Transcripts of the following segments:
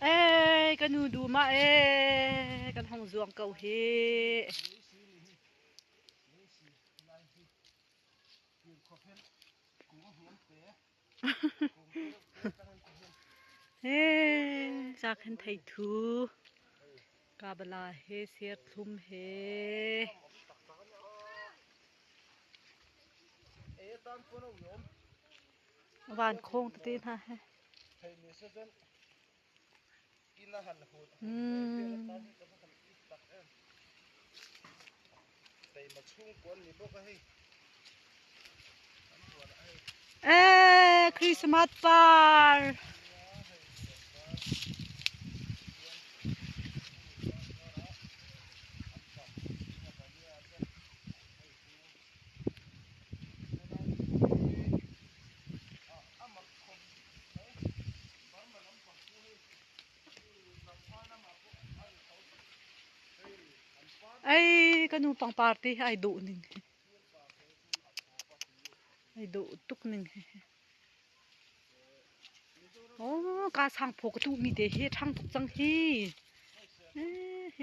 ເອີ ກະໜູດູມາເອ ກັນຫ້ອງສວງເກົາເຮ. ເຮ ຈາກເຫັນໄທທູ ກາບະລາເຮ ເຊຍທຸມເຮ. ຫວ່ານໂຄ້ງຕະຕິນຫາເຮ. ອືມ ເອີ ຄຣິສມາສປາ. ໄອ້ກະໜູປອງປາຕິ ໄອ້ດຸໜຶ່ງ ໄອ້ດຸຕຸກໜຶ່ງ. ໂອ້ ກາສາງໂພກະຕຸມີແຕ່ເຮັດທັງທຸກຈັງເຮ. ເອີ ເຮ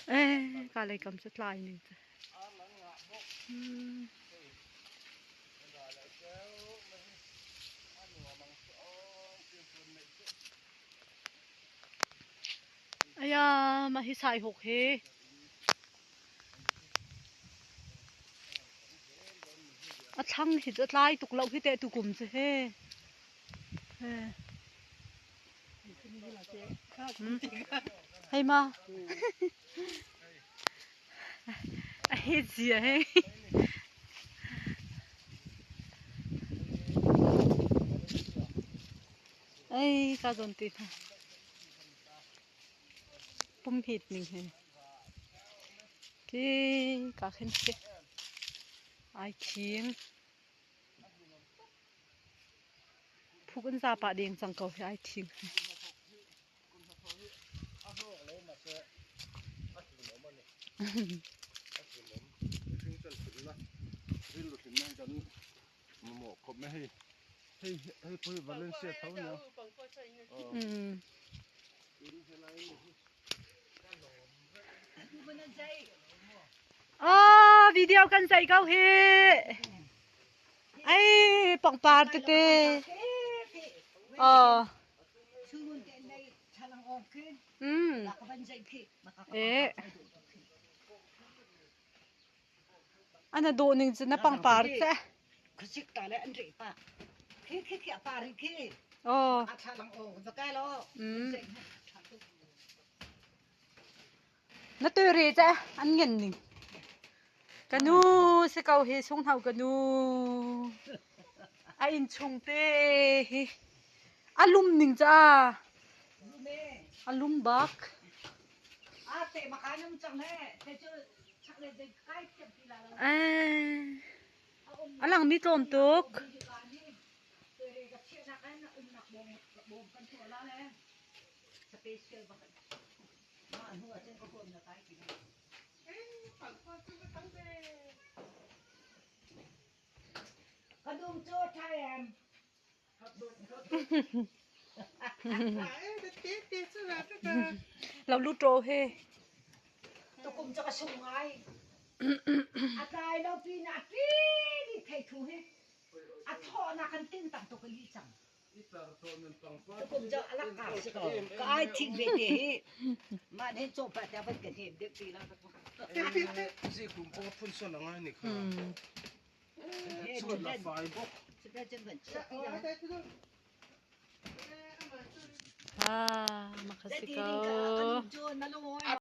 ເອີ ກາໄລກຳຈັດລາຍໜຶ່ງ. ອືມ ອາຍາ ມາເຮັດສາຍຫົກເຮ. ອະທັງເຮັດອະລາຍຕຸກເລົ່າເຮັດແຕ່ຕຸກຸມຊະເຮ. ເອີ ໃຫ້ມາ ອາເຮັດເສຍເຮ. ເອີຍ ກາດົນຕິດ ປຸ້ມເຮັດນີ້ເຫັນ ທີ່ກາເຫັນເສຍ ອາຍຄີງ ຜູ້ກັນຊາປາແດງຈັງເກົາເຮ ອາຍຄີງ. ອືມ ອໍ ວິດີໂອກັນໃສ່ເກົາເຮ ໄອ້ປອງປາເຕເຕ ອໍ ອືມ ເອ ອັນນະໂດໜຶ່ງຈະນະປັງປາເຕ ອືມ ນະໂຕເຣຈະ ອັນເງິນໜຶ່ງ ກະນູ ສະເກົາເຮຊຸງເຮົາກະນູ ອາອິນຊຸງເຕ ອາລຸມໜຶ່ງຈະ ອາລຸມບັກ ເອີ ອາຫຼັງມີໂຕນຕົກ. ລາວລຸດໂຕເຮ ຕຸກຸມຈະກະຊຸງໄງ ອາກາຍລາວປີນາປີນີ້ໄທທູເຮ ອາທໍນາຄັນຕິນຕັງໂຕກະລີຈັງ ຕຸກຸມຈະອາລັກກາຊິກອ ກາຍທິງເບເຕເຮ ມາເຫັນໂຈປະຈາເປັນກະເທບເດັກປີລາວ ຊິກຸມໂປພຸນຊົນລະງາຍນີ້ ອືມ ອ່າ ມາຄາຊິເກົາ.